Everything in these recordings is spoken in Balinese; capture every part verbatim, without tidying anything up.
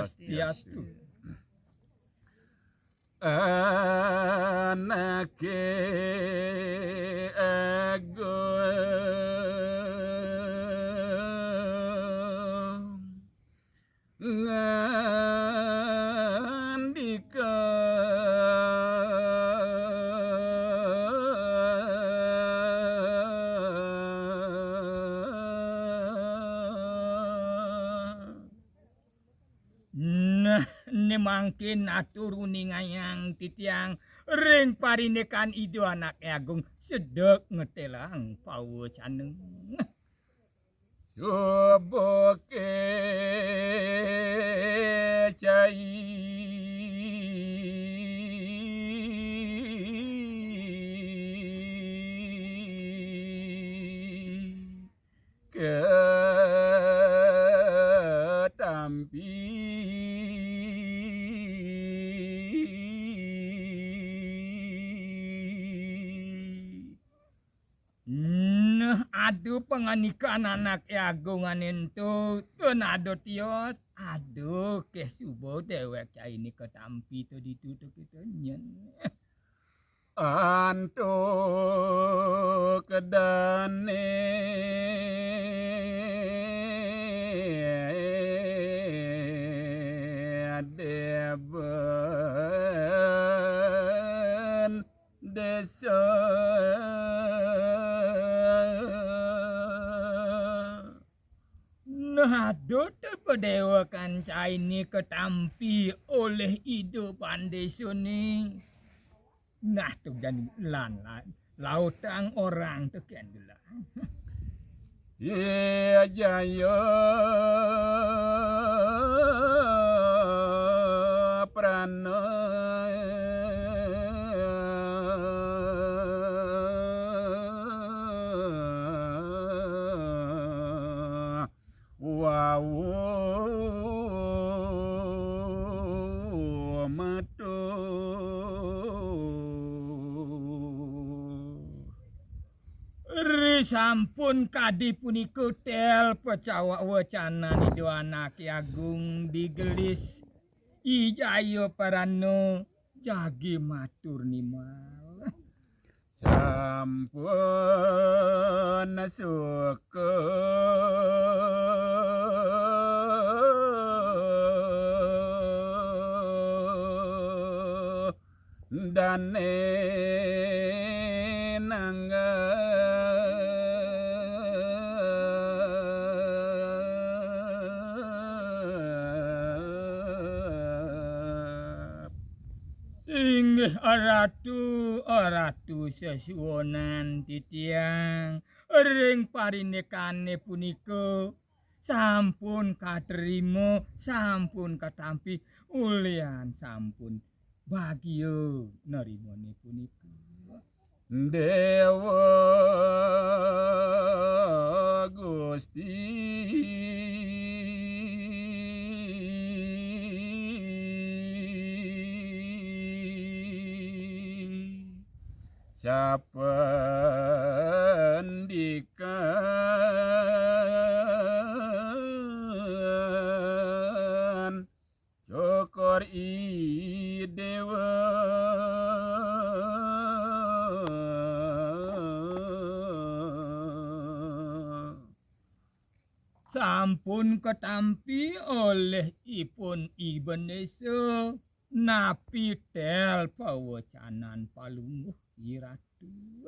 Swastiastu. Anake Agung ngandika. Nah, ne mangkin atur uningayang titiang ring parindikan Ida Anake Agung sedek ngetelang pawecana. Subuke cai ketampi. Nah, aduh, pangandikan Anake Agung ento, ten ada tios. Aduh, ké suba déwék cainé ketampi to ditu to kita nyen. Antuk dané deben désa. Nah, duta padéwékan cainé ketampi olih Ida Pandésané. Nah, to jani lan, lan lautang orang tekén gelah. Iya jaya prana. Wau metu. Ri sampun kadi punika tel pacawa wacanan Ida Anake Agung digelis I Jaya Parana jagi matur nimal. Sampun suka dané nanggap. Inggih Ratu, Ratu sesuunan titiang, ring parindikané punika sampun katrima, sampun katampi, ulihan sampun bagia nerimané punika. Déwa Gusti sapandikan. Syukur I Déwa. Sampun katampi olih ipun Iben Désa napi tel pawacanan Palungguh I Ratu.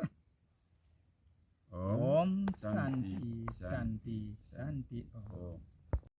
Om Santi, Santi, Santi, Om.